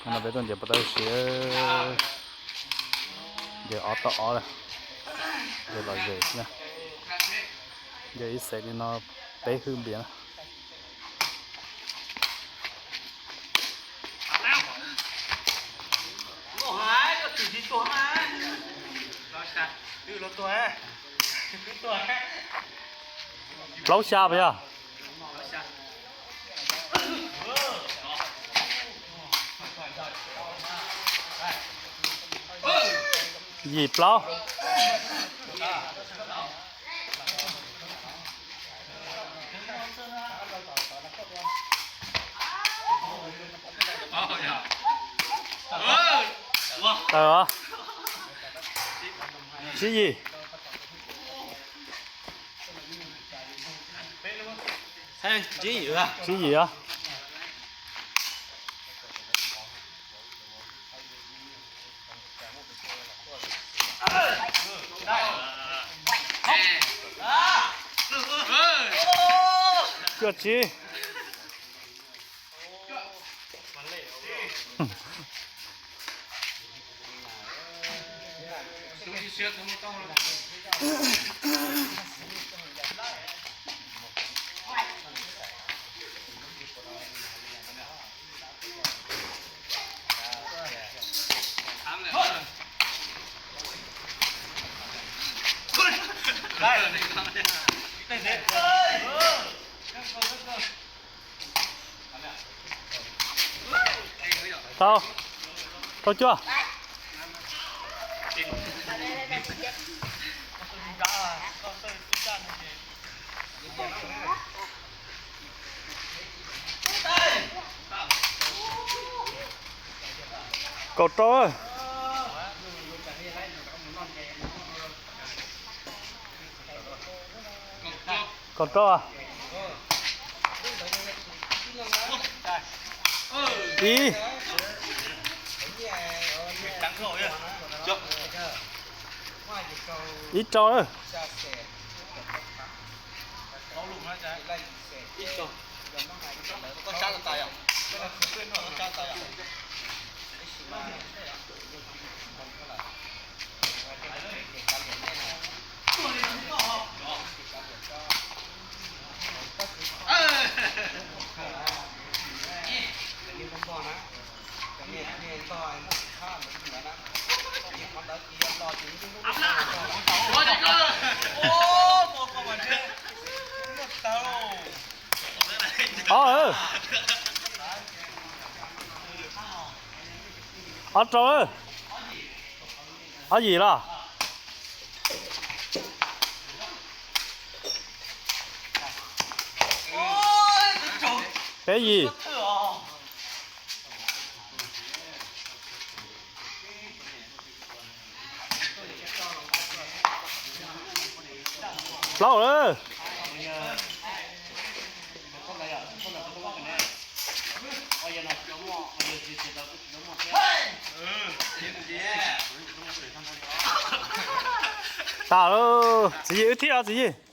No peb tuaj nce puas tau siav, nce ob tog ob lawm, nce los ze xwb na. Nce ib xees li no peb hwj npias na. Plaub xya puas yog? Yim plaub. Tawm os. Tsib yim. Tsib yim os. Cuaj tsib. Tau, tau cuaj. Kaum rau. Kaum rau. Ib. Ib rau. Ob. Ob rau. Ob yim los? Peb yim. Plaub lawm. Tas lawm, Tswv Yig wb thiab os Tswv Yig.